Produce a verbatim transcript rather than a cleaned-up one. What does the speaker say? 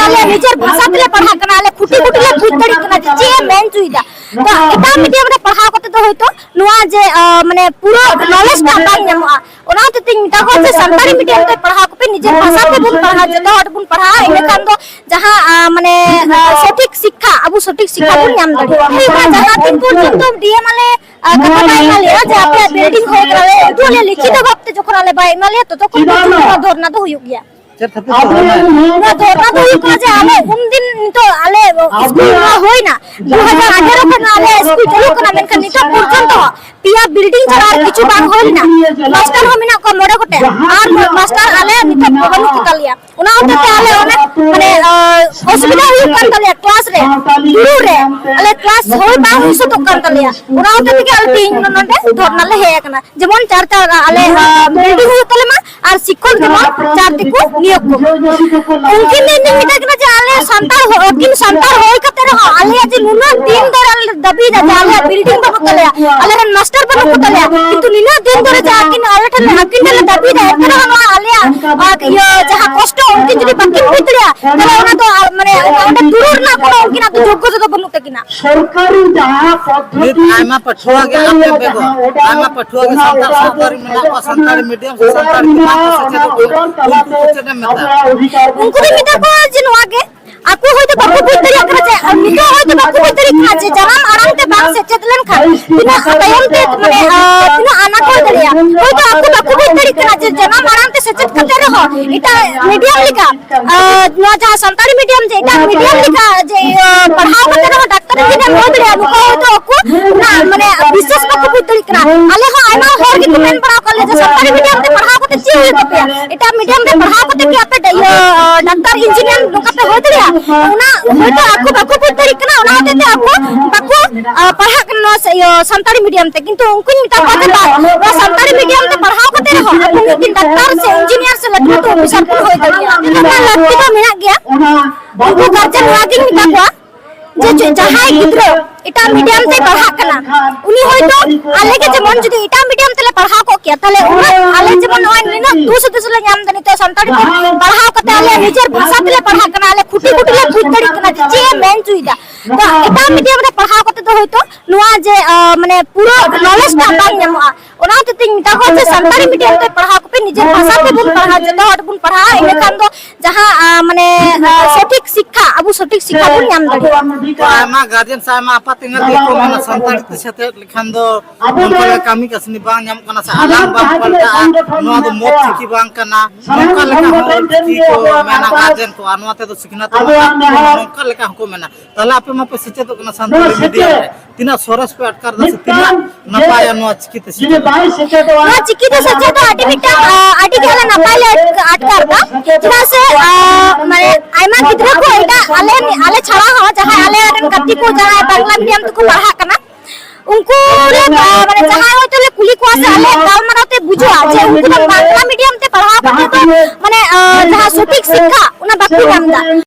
ᱟᱞᱮ ᱱᱤᱡᱮᱨ ᱵᱷᱟᱥᱟ ᱛᱮᱞᱮ ᱯᱟᱲᱦᱟᱜ ᱠᱟᱱᱟ, ᱟᱞᱮ ᱠᱷᱩᱴᱤ ᱠᱷᱩᱴᱤ ᱞᱮ ᱵᱩᱡᱽ ᱫᱟᱲᱮᱭᱟᱜ ᱠᱟᱱᱟ ᱡᱮ ᱪᱮᱫ ᱮ ᱢᱮᱱ ᱦᱚᱪᱚᱭᱮᱫᱟ᱾ ᱛᱚ ᱮᱴᱟᱜ ᱢᱤᱰᱤᱭᱟᱢ ᱨᱮ ᱯᱟᱲᱦᱟᱣ ᱠᱟᱛᱮ ᱫᱚ ᱦᱚᱭᱛᱳ ᱱᱚᱣᱟ ᱡᱮ, ᱟᱸ, ᱢᱟᱱᱮ ᱯᱩᱨᱟᱹ ᱱᱚᱞᱮᱡᱽ ᱴᱟᱜ ᱵᱟᱝ ᱧᱟᱢᱚᱜᱼᱟ᱾ ᱚᱱᱟ ᱦᱚᱛᱮᱡ ᱛᱮᱧ ᱢᱮᱛᱟ ᱠᱚᱣᱟ ᱡᱮ ᱥᱟᱱᱛᱟᱲᱤ ᱢᱤᱰᱤᱭᱟᱢ ᱛᱮ ᱯᱟᱲᱦᱟᱣ ᱠᱚᱯᱮ, ᱱᱤᱡᱮᱨ ᱵᱷᱟᱥᱟ ᱛᱮᱵᱚᱱ ᱯᱟᱲᱦᱟᱣ, ᱡᱚᱛᱚ ᱦᱚᱲ ᱵᱚᱱ ᱯᱟᱲᱦᱟᱜᱼᱟ, ᱤᱱᱟᱹ ᱠᱷᱟᱱ ᱫᱚ ᱡᱟᱦᱟᱸ, ᱟᱸ, ᱢᱟᱱᱮ, ᱟᱸ, ᱥᱚᱴᱷᱤᱠ ᱥᱤᱠᱠᱷᱟ, ᱟᱵᱚ ᱥᱚᱴᱷᱤᱠ ᱥᱤᱠᱠᱷᱟ ᱵᱚᱱ ᱧᱟᱢ ᱫᱟᱲᱮᱭᱟᱜᱼᱟ᱾ ᱦᱩᱭᱩᱜ ᱠᱟᱱᱟ, ᱡᱟᱦᱟᱸ ᱛᱤᱱ ᱯᱚᱨᱡᱚᱱᱛᱚ ᱰᱤ ᱮᱢ ᱟᱞᱮ, ᱟᱸ, ᱠᱟᱛᱷᱟ ᱵᱟᱭ ᱮᱢᱟ ᱞᱮᱭᱟ ᱡᱮ ᱟᱯᱮᱭᱟᱜ ᱵᱤᱞᱰᱤᱝ ᱦᱩᱭ ᱠᱟᱱᱟ, ᱟᱞᱮ ᱩᱫᱩᱜ ᱟᱞᱮ ᱞᱤᱠᱷᱤᱛ ᱵᱷᱟᱵ ᱛᱮ ᱡᱚᱠᱷᱚᱱ ᱟᱞᱮ ᱵᱟᱭ ᱮᱢᱟ ᱞᱮᱭᱟ, ᱛᱚᱛᱚᱠᱷᱚᱱ ᱯᱚᱨᱡᱚᱱᱛᱚ ᱱᱚᱣᱟ ᱫᱷᱚᱨᱱᱟ ᱫᱚ ᱦᱩᱭᱩᱜ ᱜᱮᱭᱟ᱾ ᱪᱮᱫ ᱠᱷᱟᱹᱛᱤᱨ ᱛᱮ ᱫᱷᱚᱨᱱᱟ ᱮᱢ? ᱱᱚᱣᱟ ᱫᱷᱚᱨᱱᱟ ᱫᱚ ᱦᱩᱭᱩᱜ ᱠᱟᱱᱟ ᱡᱮ ᱟᱞᱮ ᱩᱱᱫᱤᱱ ᱱᱤᱛᱚᱜ ᱟᱞᱮ ᱥᱠᱩᱞ ᱱᱚᱣᱟ ᱦᱩᱭᱱᱟ, ᱫᱩ ᱦᱟᱡᱟᱨ ᱟᱴᱷᱟᱨᱚ ᱠᱷᱚᱱ ᱟᱞᱮ ᱥᱠᱩᱞ ᱪᱟᱹᱞᱩ ᱠᱟᱱᱟ, ᱢᱮᱱᱠᱷᱟᱱ ᱱᱤᱛᱚᱜ ᱯᱚᱨᱡᱚᱱᱛᱚ ᱯᱮᱭᱟ ᱵᱤᱞᱰᱤᱝ ᱪᱷᱟᱲᱟ ᱟᱨ ᱠᱤᱪᱷᱩ ᱵᱟᱝ ᱦᱩᱭ ᱞᱮᱱᱟ᱾ ᱢᱟᱥᱴᱟᱨ ᱦᱚᱸ ᱢᱮᱱᱟᱜ ᱠᱚᱣᱟ ᱢᱚᱬᱮ ᱜᱚᱴᱮᱡ, ᱟᱨ ᱢᱟᱥᱴᱟᱨ ᱟᱞᱮ ᱱᱤᱛᱚᱜ ᱵᱟᱹᱱᱩᱜ ᱠᱚ ᱛᱟᱞᱮᱭᱟ᱾ ᱚᱱᱟ ᱦᱚᱛᱮᱡ ᱛᱮ ᱟᱞᱮ ᱚᱱᱮ, ᱢᱟᱱᱮ, ᱟᱸ, ᱚᱥᱩᱵᱤᱫᱷᱟ ᱦᱩᱭᱩᱜ ᱠᱟᱱ ᱛᱟᱞᱮᱭᱟ ᱠᱞᱟᱥ ᱨᱮ, ᱫᱩᱲᱩᱵ ᱨᱮ᱾ ᱟᱞᱮ ᱠᱞᱟᱥ ᱦᱩᱭ ᱵᱟᱝ ᱦᱩᱭ ᱥᱟᱹᱛᱚᱜ ᱠᱟᱱ ᱛᱟᱞᱮᱭᱟ᱾ ᱚᱱᱟ ᱦᱚᱛᱮᱡ ᱛᱮᱜᱮ ᱟᱞᱮ ᱛᱮᱦᱮᱧ ᱱᱚᱰᱮ ᱫᱷᱚᱨᱱᱟ ᱞᱮ ᱦᱮᱡ ᱟᱠᱟᱱᱟ᱾ ᱡᱮᱢᱚᱱ ᱪᱟᱨ ᱪᱟᱨ ᱟᱞᱮ, ᱟᱸ, ᱵᱤᱞᱰᱤᱝ ᱦᱩᱭᱩᱜ ᱛᱟᱞᱮ ᱢᱟ ᱟᱨ ᱥᱤᱠᱠᱷᱚᱠ ᱡᱮᱢᱚᱱ ᱪᱟᱨ ᱛᱮᱠᱚ ᱱᱤᱭᱳᱜᱽ ᱠᱚ᱾ ᱩᱱᱠᱤᱱ ᱫᱚ ᱤᱧ ᱢᱮᱛᱟ ᱠᱤᱱᱟ ᱡᱮ ᱟᱞᱮ ᱥᱟᱱᱛᱟᱲ ᱦᱚ-, ᱟᱹᱠᱤᱱ ᱥᱟᱱᱛᱟᱲ ᱦᱩᱭ ᱠᱟᱛᱮ ᱨᱮᱦᱚᱸ ᱟᱞᱮᱭᱟᱜ ᱡᱮ ᱱᱩᱱᱟᱹᱜ ᱫᱤᱱ ᱫᱚ ᱟᱞᱮ ᱞᱮ ᱫᱟᱹᱵᱤᱭᱮᱫᱟ ᱡᱮ ᱟᱞᱮᱭᱟᱜ ᱵᱤᱞᱰᱤᱝ ᱵᱟᱹᱱᱩᱜ ᱛᱟᱞᱮᱭᱟ, ᱟᱞᱮ ᱨᱮᱱ ᱢᱟᱥᱴᱟᱨ ᱵᱟᱹᱱᱩᱜ ᱠᱚ ᱛᱟᱞᱮᱭᱟ, ᱠᱤᱱᱛᱩ ᱱᱤᱱᱟᱹᱜ ᱫᱤᱱ ᱫᱷᱚᱨᱮ ᱡᱮ ᱟᱹᱠᱤᱱ ᱟᱞᱮ ᱴᱷᱮᱱ ᱟᱹᱠᱤᱱ ᱴᱷᱮᱱ ᱞᱮ ᱫᱟᱹᱵᱤᱭᱮᱫᱟ, ᱮᱱᱛᱮ ᱨᱮᱦᱚᱸ ᱱᱚᱣᱟ ᱟᱞᱮᱭᱟᱜ, ᱟᱨ ᱤᱭᱟᱹ ᱡᱟᱦᱟᱸ ᱠᱚᱥᱴᱚ ᱩᱱᱠᱤᱱ ᱡᱩᱫᱤ ᱵᱟᱹᱠᱤᱱ ᱵᱩᱡᱽ ᱫᱟᱲᱮᱭᱟᱜᱼᱟ, ᱛᱟᱦᱞᱮ ᱚᱱᱟ ᱫᱚ, ᱟᱨ, ᱢᱟᱱᱮ, ᱚᱸᱰᱮ ᱫᱩᱲᱩᱵ ᱨᱮᱱᱟᱜ ᱠᱳᱱᱳ ᱩᱱᱠᱤᱱᱟᱜ ᱫᱚ ᱡᱳᱜᱽᱜᱚᱛᱟ ᱫᱚ ᱵᱟᱹᱱᱩᱜ ᱛᱟᱹᱠᱤᱱᱟ᱾ ᱥᱚᱨᱠᱟᱨᱤ ᱡᱟᱦᱟᱸ ᱯᱚᱫᱽᱫᱷᱚᱛᱤ ᱱᱤᱛ ᱟᱭᱢᱟ ᱯᱟᱹᱴᱷᱩᱣᱟᱹ ᱜᱮ ᱥᱚᱨᱠᱟᱨᱤ ᱟᱯᱮ ᱵᱮᱜᱚᱨ, ᱡᱟᱦᱟᱸ order, ᱟᱭᱢᱟ ᱯᱟᱹᱴᱷᱩᱣᱟᱹ ᱜᱮ ᱚᱱᱟ ᱥᱟᱱᱛᱟᱲ order ᱥᱟᱶᱛᱟ ᱨᱮ ᱢᱮᱱᱟᱜ ᱠᱚᱣᱟ, ᱥᱟᱱᱛᱟᱲᱤ ᱢᱤᱰᱤᱭᱟᱢ ᱥᱮ ᱚᱱᱟ ᱥᱟᱱᱛᱟᱲᱤ order ᱛᱮ ᱩᱱᱠᱩ ᱠᱚ ᱪᱮᱫ ᱮᱢ ᱢᱮᱛᱟ ᱠᱚᱣᱟ? ᱩᱱᱠᱩ ᱫᱚ ᱢᱮᱛᱟ ᱠᱚᱣᱟ ᱡᱮ ᱱᱚᱣᱟ ᱜᱮ, ᱟᱠᱚ ᱦᱚᱭᱛᱳ ᱵᱟᱠᱚ ᱵᱩᱡᱽ ᱫᱟᱲᱮᱭᱟᱜ ᱠᱟᱱᱟ ᱡᱮ, ᱱᱤᱛᱚᱜ ᱦᱚᱭᱛᱳ ᱵᱟᱠᱚ ᱵᱩᱡᱽ ᱫᱟᱲᱮᱭᱟᱜ ᱠᱟᱱᱟ ᱡᱮ ᱡᱟᱱᱟᱢ ᱟᱲᱟᱝ ᱛᱮ ᱵᱟᱝ ᱥᱮᱪᱮᱫ ᱞᱮᱱᱠᱷᱟᱱ ᱛᱤᱱᱟᱹᱜ ᱛᱟᱭᱚᱢ ᱛᱮ, ᱢᱟᱱᱮ, ᱟᱸ, ᱛᱤᱱᱟᱹᱜ ᱟᱱᱟᱴ ᱦᱩᱭ ᱫᱟᱲᱮᱭᱟᱜᱼᱟ᱾ ᱦᱚᱭᱛᱳ ᱟᱠᱚ ᱵᱟᱠᱚ ᱵᱩᱡᱽ ᱫᱟᱲᱮᱭᱟᱜ ᱠᱟᱱᱟ ᱡᱮ ᱡᱟᱱᱟᱢ ᱟᱲᱟᱝ ᱛᱮ ᱥᱮᱪᱮᱫ ᱠᱟᱛᱮ ᱨᱮᱦᱚᱸ ᱮᱴᱟᱜ ᱢᱤᱰᱤᱭᱟᱢ ᱞᱮᱠᱟ, ᱟᱸ, ᱱᱚᱣᱟ ᱡᱟᱦᱟᱸ ᱥᱟᱱᱛᱟᱲᱤ ᱢᱤᱰᱤᱭᱟᱢ ᱡᱮ ᱮᱴᱟᱜ ᱢᱤᱰᱤᱭᱟᱢ ᱞᱮᱠᱟ ᱡᱮ, ᱤᱭᱟᱹ, ᱯᱟᱲᱦᱟᱣ ᱠᱟᱛᱮ ᱨᱮᱦᱚᱸ ᱰᱟᱠᱛᱟᱨ ᱤᱧᱡᱤᱱᱤᱭᱟᱨ ᱦᱩᱭ ᱫᱟᱲᱮᱭᱟᱜᱼᱟ, ᱱᱚᱝᱠᱟ ᱦᱚᱭᱛᱳ ᱟᱠᱚ ᱚᱱᱟ, ᱢᱟᱱᱮ, ᱵᱤᱥᱥᱟᱹᱥ ᱵᱟᱠᱚ ᱵᱩᱡᱽ ᱫᱟᱲᱮᱭᱟᱜ ᱠᱟᱱᱟ᱾ ᱟᱞᱮ ᱦᱚᱸ ᱟᱭᱢᱟ ᱦᱚᱲ ᱜᱮᱠᱚ ᱢᱮᱱ ᱵᱟᱲᱟ ᱟᱠᱟᱫ ᱞᱮᱭᱟ ᱡᱮ ᱥᱟᱱᱛᱟᱲᱤ ᱢᱤᱰᱤᱭᱟᱢ ᱛᱮ ᱯᱟᱲᱦᱟᱣ ᱠᱟᱛᱮ ᱪᱮᱫ ᱦᱩᱭᱩᱜ ᱛᱟᱯᱮᱭᱟ? ᱮᱴᱟᱜ ᱢᱤᱰᱤᱭᱟᱢ ᱨᱮ ᱯᱟᱲᱦᱟᱣ ᱠᱟᱛᱮ ᱠᱤ ᱟᱯᱮ ᱰᱟ-, ᱤᱭᱟᱹ, ᱰᱟᱠᱛᱟᱨ, ᱤᱧᱡᱤᱱᱤᱭᱟᱨ ᱱᱚᱝᱠᱟ ᱯᱮ ᱦᱩᱭ ᱫᱟᱲᱮᱭᱟᱜᱼᱟ? ᱚᱱᱟ ᱦᱚᱭᱛᱳ ᱟᱠᱚ ᱵᱟᱠᱚ ᱵᱩᱡᱽ ᱫᱟᱲᱮᱭᱟᱜ ᱠᱟᱱᱟ, ᱚᱱᱟ ᱦᱚᱛᱮᱡ ᱛᱮ ᱟᱠᱚ ᱵᱟᱠᱚ, ᱟ, ᱯᱟᱲᱦᱟᱜ ᱠᱟᱱᱟ ᱱᱚᱣᱟ ᱥᱮ, ᱤᱭᱟᱹ, ᱥᱟᱱᱛᱟᱲᱤ ᱢᱤᱰᱤᱭᱟᱢ ᱛᱮ᱾ ᱠᱤᱱᱛᱩ ᱩᱱᱠᱩᱧ ᱢᱮᱛᱟ ᱠᱚᱣᱟ ᱡᱮ, "ᱵᱟᱝ, ᱱᱚᱣᱟ ᱥᱟᱱᱛᱟᱲᱤ ᱢᱤᱰᱤᱭᱟᱢ ᱛᱮ ᱯᱟᱲᱦᱟᱣ ᱠᱟᱛᱮ ᱨᱮᱦᱚᱸ ᱟᱵᱚ ᱢᱤᱫᱴᱤᱡ ᱰᱟᱠᱛᱟᱨ ᱥᱮ ᱤᱧᱡᱤᱱᱤᱭᱟᱨ ᱥᱮ ᱞᱟᱹᱴᱩ ᱞᱟᱹᱴᱩ ᱚᱯᱷᱤᱥᱟᱨ ᱵᱚᱱ ᱦᱩᱭ ᱫᱟᱲᱮᱭᱟᱜᱼᱟ᱾ ᱚᱱᱟ ᱞᱟᱹᱠᱛᱤ ᱫᱚ ᱢᱮᱱᱟᱜ ᱜᱮᱭᱟ᱾" ᱩᱱᱠᱩ ᱜᱟᱨᱡᱮᱱ ᱱᱚᱣᱟ ᱜᱤᱧ ᱢᱮᱛᱟ ᱠᱚᱣᱟ, ᱡᱮ ᱪᱮᱫ ᱡᱟᱦᱟᱸᱭ ᱜᱤᱫᱽᱨᱟᱹ ᱮᱴᱟᱜ ᱢᱤᱰᱤᱭᱟᱢ ᱛᱮ ᱯᱟᱲᱦᱟᱜ ᱠᱟᱱᱟ, ᱩᱱᱤ ᱦᱚᱭᱛᱳ ᱟᱞᱮ ᱜᱮ ᱡᱮᱢᱚᱱ ᱡᱩᱫᱤ ᱮᱴᱟᱜ ᱢᱤᱰᱤᱭᱟᱢ ᱛᱮᱞᱮ ᱯᱟᱲᱦᱟᱣ ᱠᱚᱜ ᱠᱮᱭᱟ, ᱛᱟᱦᱞᱮ ᱩᱱᱟᱹᱜ ᱟᱞᱮ ᱡᱮᱢᱚᱱ ᱱᱚᱜᱼᱚᱭ ᱱᱤᱱᱟᱹᱜ ᱫᱩᱥ ᱦᱩᱫᱤᱥ ᱞᱮ ᱧᱟᱢ ᱮᱫᱟ ᱱᱤᱛᱚᱜ ᱥᱟᱱᱛᱟᱲᱤ ᱛᱮ ᱯᱟᱲᱦᱟᱣ ᱠᱟᱛᱮ ᱟᱞᱮ ᱱᱤᱡᱮᱨ ᱵᱷᱟᱥᱟ ᱛᱮᱞᱮ ᱯᱟᱲᱦᱟᱜ ᱠᱟᱱᱟ, ᱟᱞᱮ ᱵᱩᱡᱽ ᱫᱟᱲᱮᱭᱟᱜ ᱠᱟᱱᱟ ᱡᱮ ᱪᱮᱫ ᱮ ᱢᱮᱱ ᱦᱚᱪᱚᱭᱮᱫᱟ᱾ ᱛᱚ ᱮᱴᱟᱜ ᱢᱤᱰᱤᱭᱟᱢ ᱨᱮ ᱯᱟᱲᱦᱟᱣ ᱠᱟᱛᱮ ᱫᱚ ᱦᱚᱭᱛᱳ ᱱᱚᱣᱟ ᱡᱮ ᱟᱸ, ᱢᱟᱱᱮ ᱯᱩᱨᱟᱹ ᱱᱚᱞᱮᱡᱽ ᱴᱟᱜ ᱵᱟᱝ ᱧᱟᱢᱚᱜᱼᱟ᱾ ᱚᱱᱟ ᱦᱚᱛᱮᱡ ᱛᱮᱧ ᱢᱮᱛᱟ ᱠᱚᱣᱟ ᱡᱮ ᱥᱟᱱᱛᱟᱲᱤ ᱢᱤᱰᱤᱭᱟᱢ ᱛᱮ ᱯᱟᱲᱦᱟᱣ ᱠᱚᱯᱮ, ᱱᱤᱡᱮᱨ ᱵᱷᱟᱥᱟ ᱛᱮᱵᱚᱱ ᱯᱟᱲᱦᱟᱣ, ᱡᱚᱛᱚ ᱦᱚᱲ ᱵᱚᱱ ᱯᱟᱲᱦᱟᱣᱟ, ᱤᱱᱟᱹᱠᱷᱟᱱ ᱫᱚ ᱡᱟᱦᱟᱸ ᱟᱸ, ᱢᱟᱱᱮ ᱟᱸ, ᱥᱚᱴᱷᱤᱠ ᱥᱤᱠᱠᱷᱟ ᱟᱵᱚ ᱥᱚᱴᱷᱤᱠ ᱥᱤᱠᱠᱷᱟ ᱵᱚᱱ ᱧᱟᱢ ᱫᱟᱲᱮᱭᱟᱜᱼᱟ᱾ ᱛᱚ ᱟᱭᱢᱟ ᱜᱟᱨᱡᱮᱱ ᱥᱮ ᱟᱭᱢᱟ ᱟᱯᱟᱛ ᱮᱸᱜᱟᱛ ᱜᱮᱠᱚ ᱢᱮᱱᱟ ᱥᱟᱱᱛᱟᱲᱤ ᱛᱮ ᱥᱮᱪᱮᱫ ᱞᱮᱠᱷᱟᱱ ᱫᱚ ᱚᱱᱠᱟ ᱞᱮᱠᱟ ᱠᱟᱹᱢᱤ ᱠᱟᱹᱥᱱᱤ ᱵᱟᱝ ᱧᱟᱢᱚᱜ ᱠᱟᱱᱟ ᱥᱮ ᱟᱞᱟᱝ ᱵᱟᱝ ᱯᱟᱞᱴᱟᱜᱼᱟ, ᱱᱚᱣᱟ ᱫᱚ ᱢᱚᱡᱽ ᱪᱤᱠᱤ ᱵᱟᱝ ᱠᱟᱱᱟ, ᱱᱚᱝᱠᱟ ᱞᱮᱠᱟ ᱦᱚᱸ ᱚᱞ ᱪᱤᱠᱤ ᱠᱚ ᱢᱮᱱᱟ ᱜᱟᱨᱡᱮᱱ ᱠᱚ, ᱟᱨ ᱱᱚᱣᱟ ᱛᱮᱫᱚ ᱥᱤᱠᱷᱱᱟᱹᱛ ᱟᱵᱚᱣᱟᱜ ᱵᱟᱝ ᱦᱩᱭᱩᱜ ᱠᱟᱱᱟ, ᱱᱚᱝᱠᱟ ᱞᱮᱠᱟ ᱦᱚᱸᱠᱚ ᱢᱮᱱᱟ᱾ ᱛᱟᱦᱞᱮ ᱟᱯᱮ ᱢᱟᱯᱮ ᱥᱮᱪᱮᱫᱚᱜ ᱠᱟᱱᱟ ᱥᱟᱱᱛᱟᱲᱤ ᱢᱤᱰᱤᱭᱟᱢ ᱨᱮ, ᱛᱤᱱᱟᱹᱜ ᱥᱚᱨᱮᱥ ᱯᱮ ᱟᱴᱠᱟᱨ ᱫᱟ ᱥᱮ ᱛᱤᱱᱟᱹᱜ ᱱᱟᱯᱟᱭᱟ ᱱᱚᱣᱟ ᱪᱤᱠᱤ ᱛᱮ ᱥᱮᱪᱮᱫ? ᱱᱚᱣᱟ ᱪᱤᱠᱤ ᱛᱮ ᱥᱮᱪᱮᱫ ᱫᱚ ᱟᱹᱰᱤ ᱢᱤᱫᱴᱟᱝ, ᱟᱸ, ᱟᱹᱰᱤ ᱜᱮ ᱟᱞᱮ ᱱᱟᱯᱟᱭ ᱞᱮ ᱟᱴᱠᱟᱨ ᱫᱟ, ᱪᱮᱫᱟᱜ ᱥᱮ, ᱟᱸ, ᱢᱟᱱᱮ ᱟᱭᱢᱟ ᱜᱤᱫᱽᱨᱟᱹ ᱠᱚ ᱮᱴᱟᱜ ᱟᱞᱮ, ᱟᱞᱮ ᱪᱷᱟᱲᱟ ᱦᱚᱸ ᱡᱟᱦᱟᱸᱭ ᱟᱞᱮ ᱨᱮᱱ ᱜᱟᱛᱮ ᱠᱚ ᱡᱟᱦᱟᱸᱭ ᱵᱟᱝᱞᱟ ᱢᱤᱰᱤᱭᱟᱢ ᱛᱮᱠᱚ ᱯᱟᱲᱦᱟᱜ ᱠᱟᱱᱟ, ᱩᱱᱠᱩ ᱞᱮ, ᱟᱸ, ᱢᱟᱱᱮ ᱡᱟᱦᱟᱸᱭ ᱦᱚᱭᱛᱳ ᱞᱮ ᱠᱩᱞᱤ ᱠᱚᱣᱟ ᱥᱮ ᱟᱞᱮ ᱜᱟᱞᱢᱟᱨᱟᱣ ᱛᱮ ᱵᱩᱡᱷᱟᱹᱜᱼᱟ ᱡᱮ ᱩᱱᱠᱩ ᱫᱚ ᱵᱟᱝᱞᱟ ᱢᱤᱰᱤᱭᱟᱢ ᱛᱮ ᱯᱟᱲᱦᱟᱣ ᱠᱟᱛᱮ ᱫᱚ ᱢᱟᱱᱮ, ᱟᱸ, ᱡᱟᱦᱟᱸ ᱥᱚᱴᱷᱤᱠ ᱥᱤᱠᱠᱷᱟ ᱚᱱᱟ ᱵᱟᱠᱚ ᱧᱟᱢ ᱮᱫᱟ᱾